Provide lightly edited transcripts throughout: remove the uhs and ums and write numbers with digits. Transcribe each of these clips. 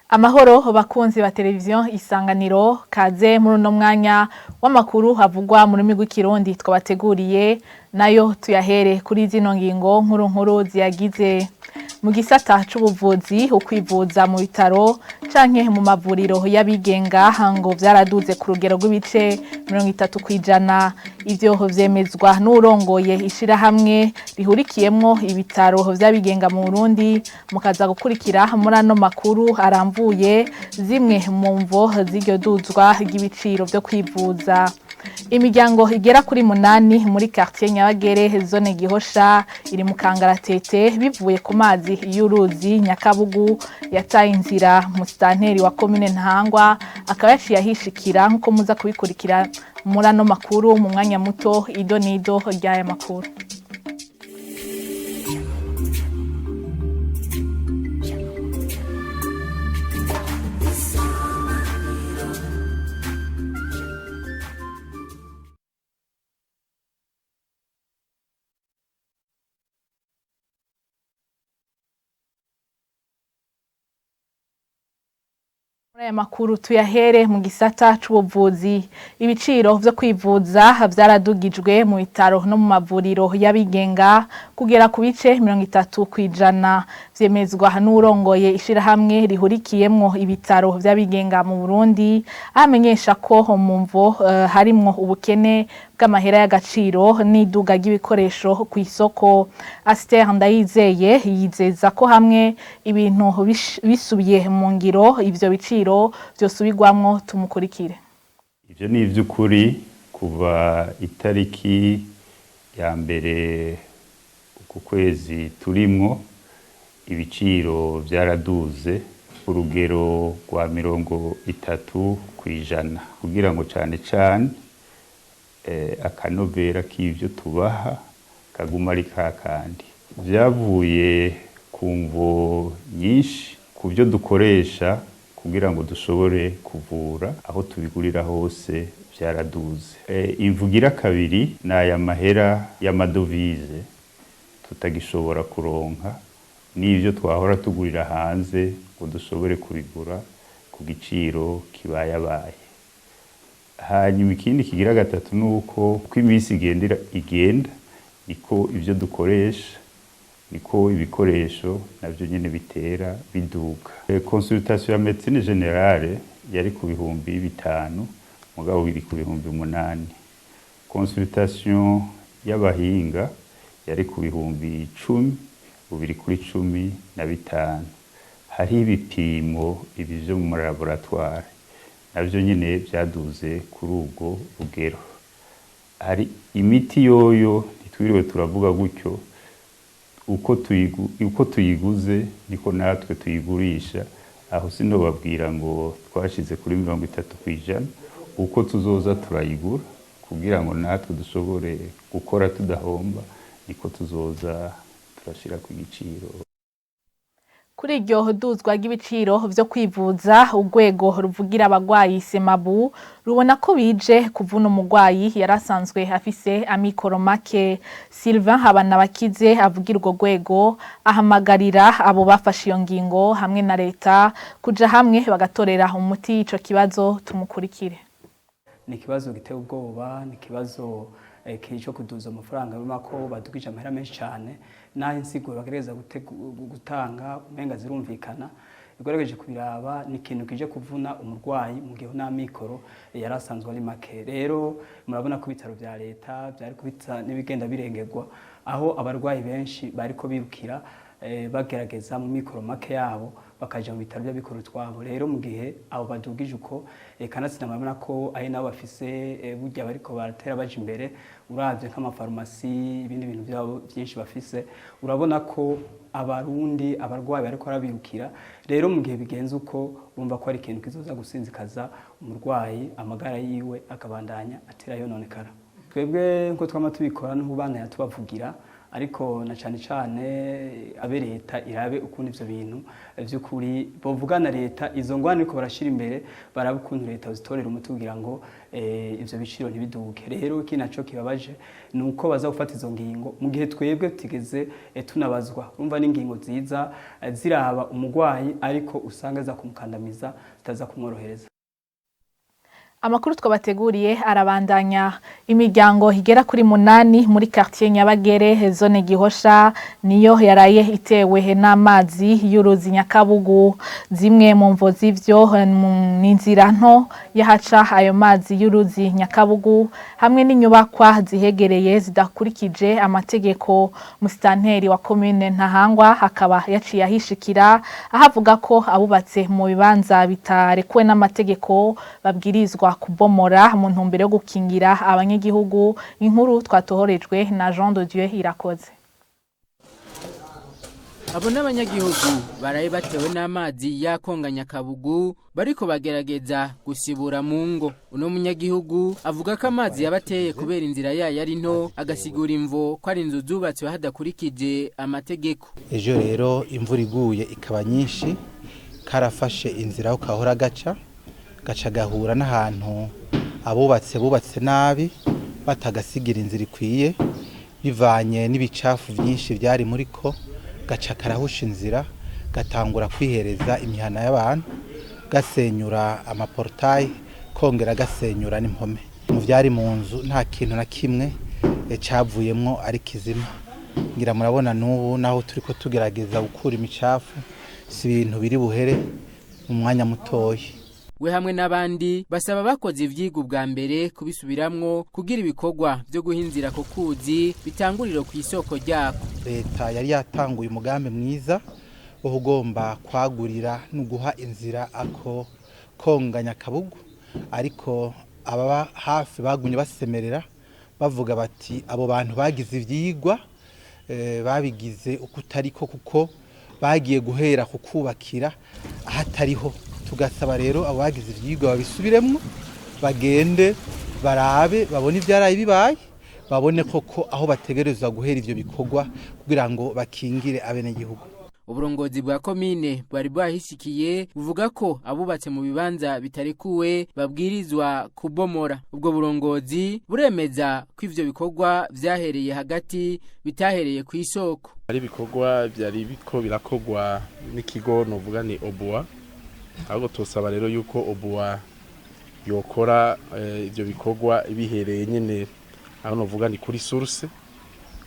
Amahoro bakunzi ba televiziyo Isanganiro, kaze muri uno mwanya w'amakuru havugwa mu rurimi rw'Ikirundi twabateguriye, nayo tuyahere kuri zino ngingo nkuru nkuru ziyagize. Mu gisata c'ubuvuzi, ukwivuza mu bitaro canke mu mavuriro y'abigenga ngo vyaraduze ku rugero rw'ibice 30%. Ivyo vyemezwa n'uwurongoye ishirahamwe rihurikiyemwo ibitaro vy'abigenga mu Burundi. Mukaza gukurikira muri ano makuru aramvuye zimwe mu mvo z'iryo duzwa ry'ibiciro vyo kwivuza. Imiryango igera kuri 8 muri quartier Nyabagere, zone Gihosha, iri mu kangaratete bivuye ku mazi y'uruzi Nyakabugu yataye inzira. Musitanteri wa komine Ntahangwa akaba yaciye ahishikira, nkuko muza kubikurikira muri ano makuru mu mwanya muto. Ido nido ry'aya makuru. Muri aya makuru tuyahere mu gisata c'ubuvuzi. Ibiciro vyo kwivuza vyaradugijwe mu bitaro no mu mavuriro y'abigenga kugera ku bice 30%, vyemezwa n'uwurongoye ishirahamwe rihurikiyemwo ibitaro vy'abigenga mu Burundi, amenyesha ko mu mvo harimwo ubukene bw'amahera y'agaciro n'iduga ry'ibikoresho kw'isoko. Aster Ndayizeye yizeza ko hamwe ibintu bisubiye mu ngiro ivyo biciro vyosubirwamwo. Tumukurikire. Ivyo ni ivy'ukuri. Kuva itariki ya 1 uku kwezi turimwo, ibiciro vyaraduze ku rugero rwa 30%, kugira ngo cane cane akanovera k'ivyo tubaha kaguma ari kakandi. Vyavuye ku mvo nyinshi. Ku vyo dukoresha kugira ngo dushobore kuvura, aho tubigurira hose vyaraduze. Imvugira kabiri ni aya mahera y'amadovize tutagishobora kuronka, n'ivyo twahora tugurira hanze ngo dushobore kubigura ku giciro kibayabaye. Hanyuma ikindi kigira gatatu ni uko uko iminsi igenda niko ivyo dukoresha, niko ibikoresho navyo nyene bitera biduga. Consultation ya médecine générale yari ku 5000, mugabo biri ku 8000. Consultation y'abahinga yari ku 10,000, ubu biri kuri 15. Hariho ibipimo ibi vyo mu laboratoire, navyo nyene vyaduze kuri ubwo rugero. Hari imiti yoyo ntitwiriwe turavuga gutyo, uko tuyiguze niko natwe tuyigurisha. Aho sinobabwira ngo twashize kuri 30%. Uko tuzoza turayigura kugira ngo natwe dushobore gukora tudahomba, niko tuzoza turashira ku giciro. Kuri iryo duzwa ry'ibiciro vyo kwivuza, urwego ruvugira abagwayi Semabu rubona ko bije kuvuna umugwayi yarasanzwe afise amikoro make. Sylvain Habanabakize avugira urwo rwego ahamagarira abo bafashe iyo ngingo hamwe na leta kuja hamwe bagatorera umuti ico kibazo. Tumukurikire. Ni ikibazo giteye ubwoba, ni ikibazo cyo kuduza amafaranga, urabona ko badugije amahera menshi cyane, n'aho insiguro bagerageza gutanga umenga zirumvikana. Ugerageje kubiraba, ni ikintu kije kuvuna umurwayi mu gihe n'amikoro yari asanzwe ari make. Rero murabona ko ibitaro bya leta byari kubitsa n'ibigenda birengerwa, aho abarwayi benshi bariko birukira bagerageza mu mikoro make yabo bakaja mu bitaro by'abikoro twabo. Rero mu gihe abo badugije uko, kanatsinda murabona ko ari nabo bafise burya bariko baratera baja imbere, uravye nk'amafarumasi, ibindi bintu byabo byinshi bafise, urabona ko abarundi abarwayi bariko barabirukira. Rero mu gihe bigenze uko, urumva ko ari ikintu kizoza gusinzikaza umurwayi, amagara yiwe akabandanya atera yononekara. Twebwe nko twama tubikora n'ubana tubavugira, Ariko na cane cane abe leta irabe ukuntu ivyo bintu vy'ukuri bovugana leta, izo ngwane ariko barashira imbere, barabe ukuntu leta zitorera umuti kugira ngo ivyo biciro ntibiduke. Rero iki naco kibabaje ni uko baza gufata izo ngingo mu gihe twebwe tutigeze tunabazwa. Urumva n'ingingo nziza ziraba umugwayi, ariko usanga za kumukandamiza, zitaza kumworohereza. Amakuru twabateguriye arabandanya. Imiryango igera kuri 8 muri quartier Nyabagere, zone Gihosha, niyo yaraye itewe n'amazi y'uruzi Nyakabugu. Zimwe mu mvo z'ivyo n'inzira nto yahaca ayo mazi y'uruzi Nyakabugu hamwe n'inyubakwa zihegereye zidakurikije amategeko. Musitanteri wa commune Ntahangwa akaba yaciye ahishikira, ahavuga ko abubatse mu bibanza bitarekuwe n'amategeko babwirizwa kubomora mu ntumbero yo gukingira abanyagihugu. Inkuru twatohorejwe na Jean de Dieu Irakoze. Abo n'abanyagihugu baraye batewe n'amazi y'akonga Nyakabugu, bariko bagerageza gusibura mu ngo. Uno munyagihugu avuga ko amazi yabateye kubera inzira yayo ari nto, agasigura imvo ko ari inzu zubatswe hadakurikije amategeko. Ejo rero imvura iguye ikaba nyinshi, karafashe inzira aho kahora gaca, gaca gahura n'ahantu abubatse bubatse nabi, batagasigira inzira ikwiye, bivanye n'ibicafu byinshi byari muri ko, gaca karahusha inzira, gatangura kwihereza imihana y'abantu, gasenyura amaportayi, kongera gasenyura n'impome. Mu byari mu nzu nta kintu na kimwe cyavuyemwo ari kizima. Ngira murabona n'ubu naho turi ko tugerageza gukura imicafu, si ibintu biri buhere mu mwanya mutoyi. We hamwe n'abandi basaba bakoze ivyigwa ubwa mbere kubisubiramwo kugira ibikorwa vyo guhinzira ko kuzi bitanguriro ku isoko ryako. Leta yari yatanguye umugambi mwiza wo kugomba kwagurira no guha inzira ako konga Nyakabugu, ariko ababa hafi bagumye basemerera bavuga bati abo bantu bagize ivyigwa babigize uko utariko, kuko bagiye guhera kukubakira ahatariho. Tugasaba rero abo bagize ivyigwa babisubiremwo, bagende barabe, babone ivyaraye bibaye, babone koko aho bategerezwa guhera ivyo bikorwa kugira ngo bakingire abenegihugu. Uburongozi bwa komine bwari bwahishikiye buvuga ko abubatse mu bibanza bitarekuwe babwirizwa kubomora. Ubwo burongozi buremeza ko ivyo bikorwa vyahereye hagati, bitahereye ku isoko. Ari ibikorwa vyari biko birakorwa n'ikigo novuga ni Obuwa, ahubwo tosaba rero yuko Obuwa yokora ivyo bikorwa bihereye nyene aho novuga ni kuri source,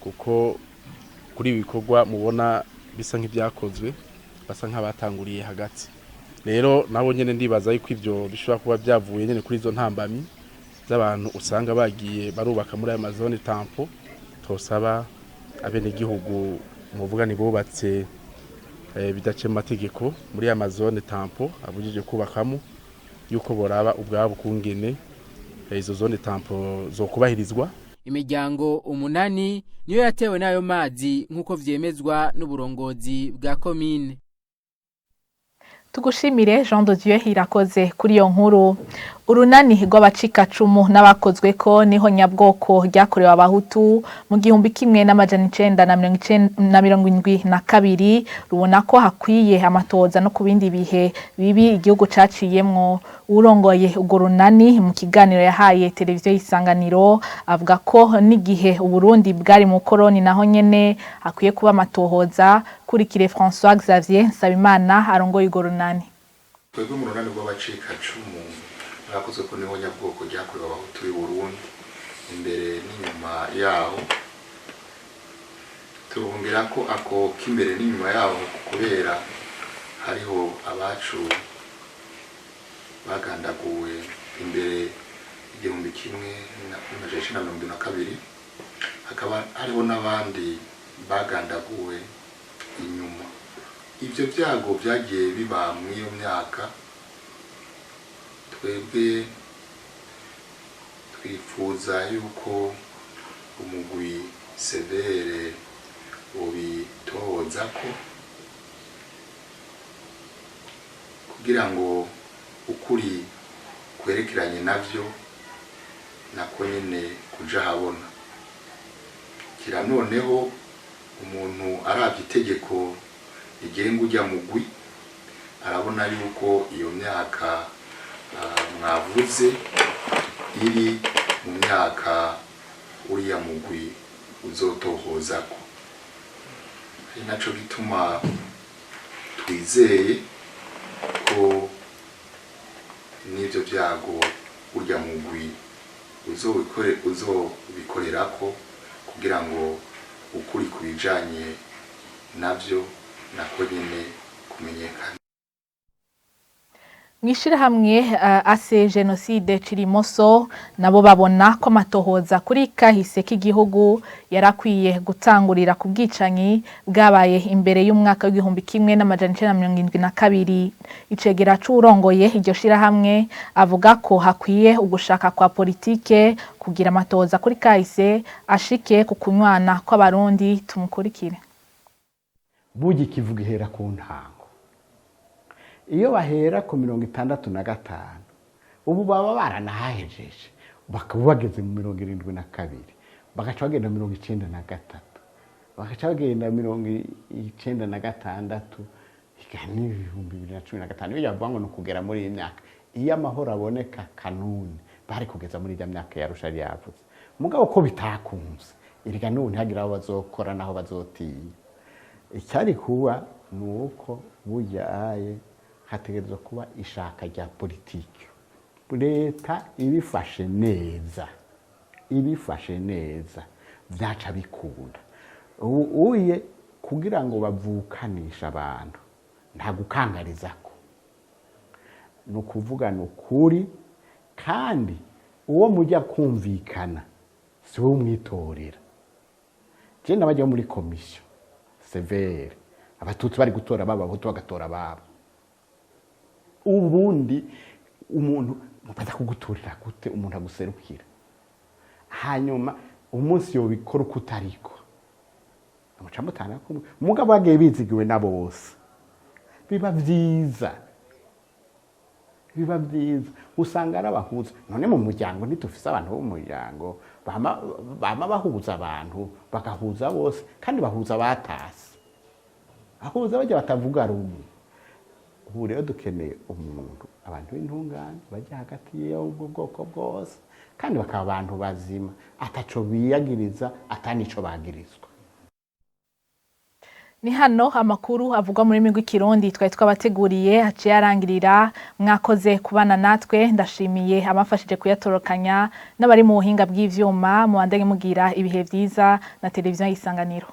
kuko kuri ibi bikorwa mubona bisa nk'ibyakozwe basa nk'abatanguriye hagati. Rero nabo nyene ndibaza yuko ivyo bishobora kuba byavuye nyene kuri izo ntambamyi z'abantu usanga bagiye barubaka muri ayo mazone tampo. Tosaba abenegihugu muvuga ni bubatse bidace mu mategeko muri aya mazone tampo abujije kubakamo, yuko boraba ubwabo kungene izo zone tampo zokubahirizwa. Imiryango 8 niyo yatewe n'ayo mazi nk'uko vyemezwa n'uburongozi bwa komine. Tugushimire Jean de Dieu Irakoze kuri iyo nkuru. Urunani rw'abacikacumu n'abakozwe ko niho nyabwoko ryakorewe abahutu mu 1972 rubona ko hakwiye amatoza no ku bindi bihe bibi igihugu caciyemwo. Urongoye urwo runani mu kiganiro yahaye televiziyo y'Isanganiro avuga ko n'igihe Uburundi bwari mu koroni naho nyene hakwiye kuba amatohoza. Kurikire François Xavier Nsabimana arongoye urwo runani. Twebwe mu runani rw'abacikacumu bakoze ko niho nyabwoko ryakorewe abahutu b'i Burundi imbere n'inyuma yaho, turongera ko ako k'imbere n'inyuma yaho kubera hariho abacu bagandaguwe imbere 1972, hakaba hariho n'abandi bagandaguwe inyuma. Ivyo vyago vyagiye biba mw'iyo myaka. Twebwe twifuza yuko umugwi severe ubitohozako kugira ngo ukuri kwerekeranye navyo nako nyene kuja habona. Kira noneho Umuntu arabye itegeko rigenga ujya mugwi, arabona yuko iyo myaka mwavuze iri mu myaka uriya mugwi uzotohozako. Ari naco gituma twizeye ko n'ivyo vyago urya mugwi uzobikorerako kugira ngo ukuri ku bijanye navyo nako nyene kumenyekana. Mwishirahamwe AC Genocide Cirimoso nabo babona ko amatohoza kuri kahise k'igihugu yarakwiye gutangurira ku bwicanyi bwabaye imbere y'umwaka w'1972. Icegera c'uwurongoye iryo shirahamwe avuga ko hakwiye ugushaka kwa politike kugira amatohoza kuri kahise ashike ku kunywana kw'Abarundi. Tumukurikire. Burya ikivuga ihera ku ntango. Iyo bahera ku 65, ubu baba baranahahejeje, bakaba bageze mu 72, bagaca bagenda 93, bagaca bagenda 96, n'2015. Iyo bavuga ngo ni ukugera muri iyi myaka, iyo amahoro aboneka kanuni, bari kugeza muri iriya myaka yarusha yari yavuze. Mugabo ko bitakunze, erega n'ubu ntihagire aho bazokora n'aho bazotinya. Icyari kuba ni uko burya aye hategerezwa kuba ishaka rya politiki, leta ibifashe neza, ibifashe neza byaca bikunda. Ubu uye kugira ngo bavukanishe abantu, nta gukangarizako, ni ukuvugana ukuri. Kandi uwo mujya kumvikana si wowe umwitorera. Je n'abajya muri komisiyo CVR, Abatutsi bari gutora babo, Abahutu bagatora babo. Ubundi umuntu baza kuguturira gute umuntu aguserukira? Hanyuma umunsi yobikora uko utariko, amuca mutana kumwe. Mugabo bagiye bizigiwe na bose, biba vyiza, biba vyiza. Usanga ari abahuza. None mu muryango ntitufise abantu bo mu muryango bama bahuza abantu, bagahuza bose, kandi bahuza batase, ahuza bajya batavuga rumwe. Ubu rero dukeneye umuntu, abantu b'intungane bajya hagati y'ubwo bwoko bwose, kandi bakaba abantu bazima, ataco biyagiriza, atanico bagirizwa. Ni hano amakuru avugwa mu rurimi rw'Ikirundi twari twabateguriye haciye arangirira. Mwakoze kubana natwe. Ndashimiye abafashije kuyatorokanya n'abari mu buhinga bw'ivyuma. Mubandanye mugira ibihe vyiza na televiziyo y'Isanganiro.